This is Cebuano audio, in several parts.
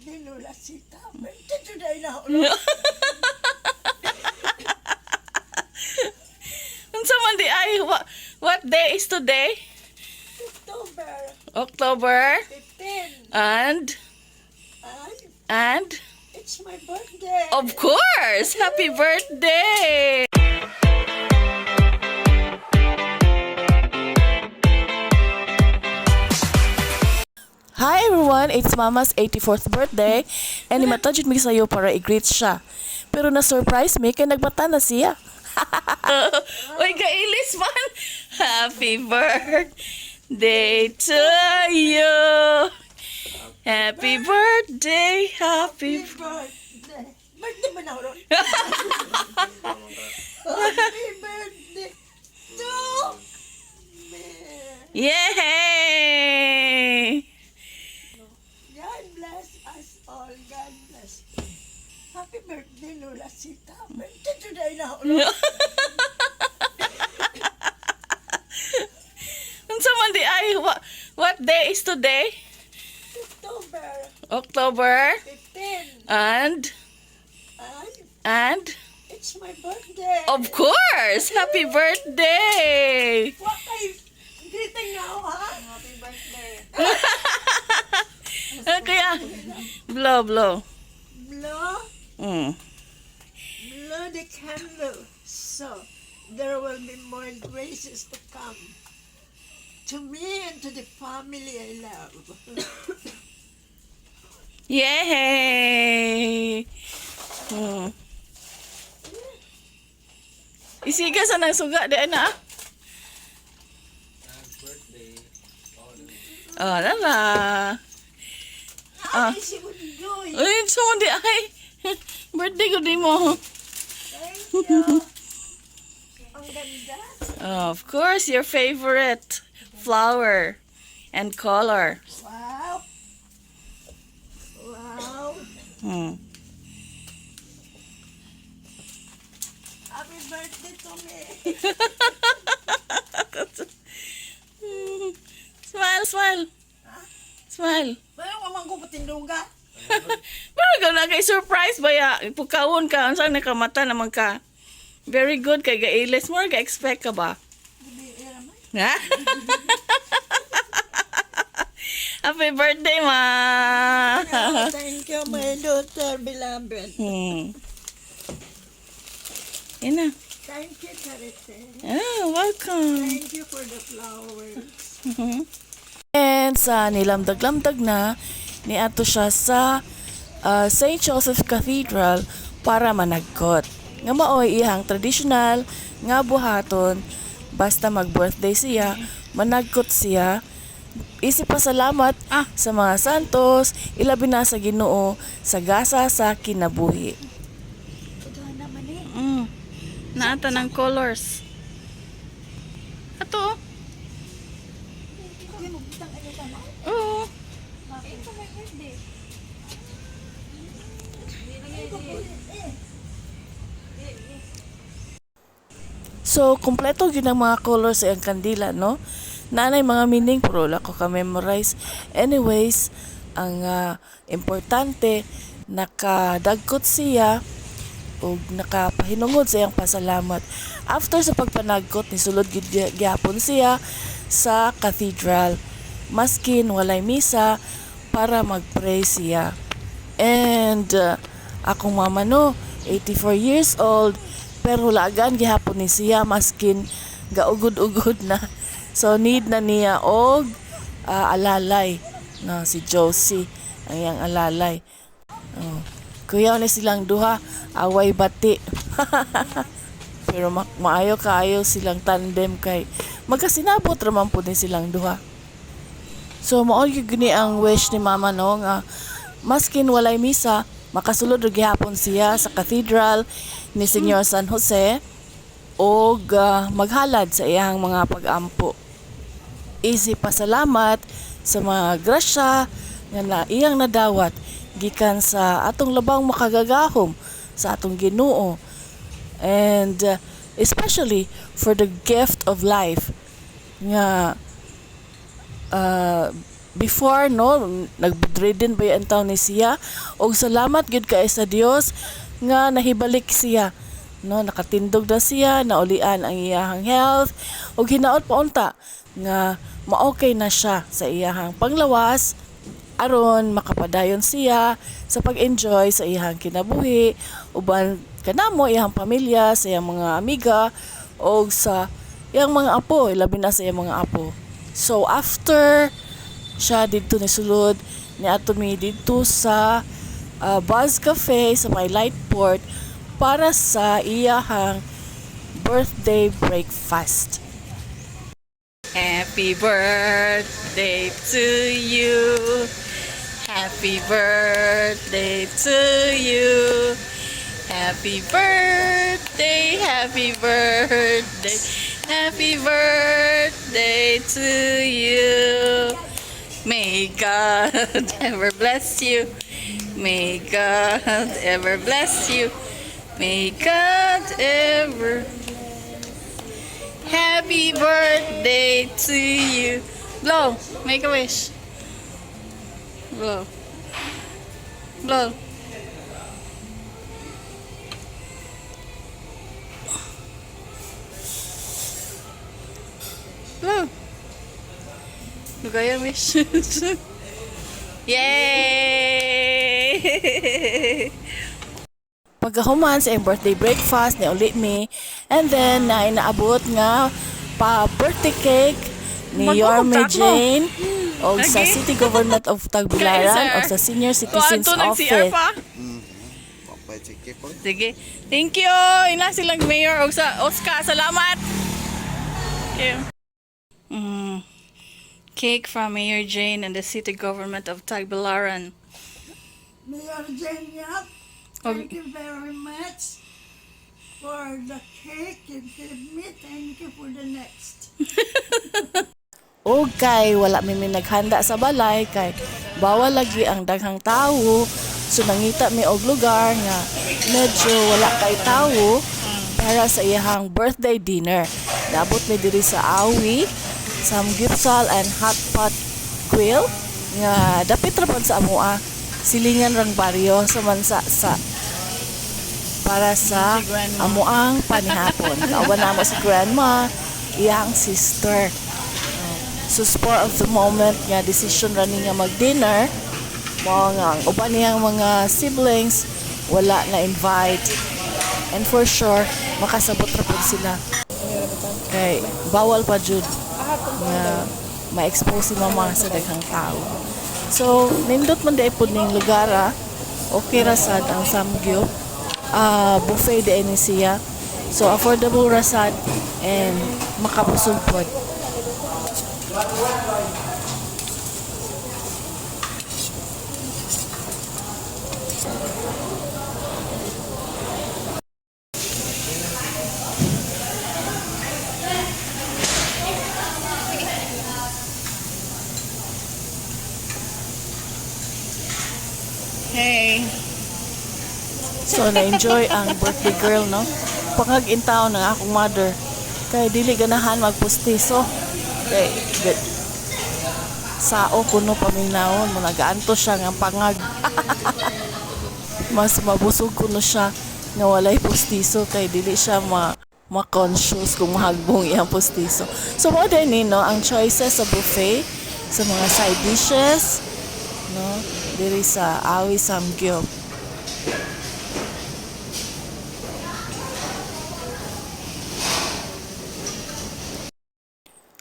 Birthday, Lola Sita. Birthday today na ako. Unsa man di ay what day is today? October October 15. and And and it's my birthday. Of course, happy birthday. Hi everyone! It's Mama's 84th birthday and nimata jud mi sayo para i-greet siya. Pero na-surprise mi kay nagbata na siya. Uy, kailis man! Happy birthday to you! Happy birthday! Happy Happy birthday. Birthday ba na ako ron? Happy birthday to me. Yay! God bless us all. God bless. Happy birthday, Lola Sita. Birthday today na ako. Unsa man di ay what day is today? October October 15. and And and it's my birthday. Of course, happy birthday. Wa kay greeting now, ha? Happy birthday. Ano kaya? Blow, blow. Blow, blow the candle so there will be more graces to come to me and to the family I love. Yay! Isiga sa nang suga di na. Ah. Oh, lala. Ah. Ay, si Undoy. Uy, so di ay. Birthday ko di mo. Thank you. Ang ganda. Oh, of course, your favorite flower and color. Wow. Wow. Happy birthday to me. Smile, smile. Smile. Pero mamang ko patinduga. Pero ikaw na kay surprise ba ya? Pukawon ka, unsa nakamata naman ka. Very good kay gailis mo ka expect ka ba? Hindi, era man. Ha? Happy birthday, ma. Thank you, my daughter, beloved. Yan na. Thank you, Charite. Ah, welcome. Thank you for the flowers. And sa nilamdag-lamdag na, niadto siya sa St. Joseph Cathedral para managkot. Nga maoy iyang traditional nga buhaton basta mag-birthday siya, managkot siya. Isip pasalamat sa mga santos, ilabi na sa Ginoo sa gasa sa kinabuhi. Ito naman eh. Naata ng colors. Ato. Hindi mo bitang ano ba na? Oo. Ito may birthday. Ay, kukulit eh. So, kumpleto gyud ang mga colors sa iyang kandila, no? Naanay mga meaning, pero wala ko ka-memorize. Anyways, ang importante, nakadagkot siya ug nakapahinungod sa iyang pasalamat. After sa pagpanagkot, nisulod gyud gihapon siya sa cathedral. Maskin walay misa para magpray siya. And akong mama no, 84 years old, pero lagan gihapon ni siya maskin gaugod-ugod na. So need na niya og alalay no, si Josie ang iyang alalay. Oh. Kuyaw na silang duha, away bati. Pero maayo kaayo silang tandem kay magkasinabot ra man pud ni silang duha. So mao gyud ni ang wish ni mama no nga maskin walay misa makasulod ra gihapon siya sa cathedral ni Señor San Jose og maghalad sa iyang mga pag-ampo. Isip pasalamat sa mga grasya nga na iyang nadawat gikan sa atong labang makagagahom sa atong Ginoo and especially for the gift of life nga Before, no, nag-bedridden ba ang taon ni siya, og salamat gyud kay sa Dios nga nahibalik siya, no, nakatindog na siya, naulian ang iyahang health ug hinaot pa unta nga ma-okay na siya sa iyahang panglawas aron makapadayon siya sa pag-enjoy sa iyahang kinabuhi uban kanamo, iyahang pamilya, sa iyang mga amiga og sa iyang mga apo, ilabi na sa iyang mga apo. So after siya didto ni sulod, niadto mi didto sa Buzz Cafe sa may Lightport para sa iyahang birthday breakfast. Happy birthday to you. Happy birthday to you. Happy birthday, happy birthday, happy birthday to you. May God ever bless you. May God ever bless you. May God ever. Happy birthday to you. Blow. Make a wish. Blow. Blow. Blow. Lugaya wish. Yay! Pagkahuman sa iyang birthday breakfast, ni mi and then na inaabot nga pa birthday cake ni Magmumukha Yorme mo. Jane og sa Lagi. City Government of Tagbilaran Kay, sir. og sa Senior Citizens Kuan to, nag-CR Office. pa. Papay, sige po. Sige. Thank you. Ina silang mayor og sa Oscar. Salamat. Thank you. Cake from Mayor Jane and the city government of Tagbilaran. Mayor Jane Yap, thank you very much for the cake you gave me. Thank you for the next. Og kay wala mi naghanda sa balay kay bawal lagi ang daghang tawo, so nangita mi og lugar nga medyo wala kay tawo para sa iyahang birthday dinner. Naabot mi diri sa Awi Samgyupsal and Hot Pot Grill nga dapit ra pod sa amoa, silingan rang baryo sa mansa sa para sa Si Grandma. amoang panihapon. Kauban namo si Grandma, iyang sister. So spur of the moment nga decision ra ni nga mag-dinner, mao nga ang uban niyang mga siblings wala na invite. And for sure, makasabot ra pud sila. Kay bawal pa jud nga ma-expose si Mama sa daghang tao. So, nindot man diay pud ning lugar ah. Okay ra sad ang samgyup. Buffet diay ni siya. So, affordable ra sad and makabusog pod. Hey. So, na-enjoy ang birthday girl, no? Pangag in town ng akong mother. Kay dili ganahan magpustiso. Kay sao kuno paminawon mo, nagaanto siya nga pangag. Mas mabusog kuno siya nga walay pustiso kay dili siya ma ma-conscious kung mahagbong iyang pustiso. So mao din ni, no, ang choices sa buffet sa mga side dishes, no, diri sa Awi Samgyup.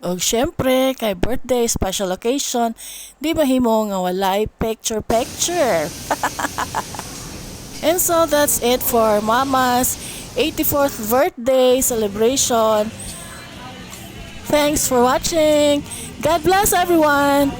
Og syempre, kay birthday, special occasion, di mahimo nga walay picture picture. And so that's it for Mama's 84th birthday celebration. Thanks for watching. God bless everyone.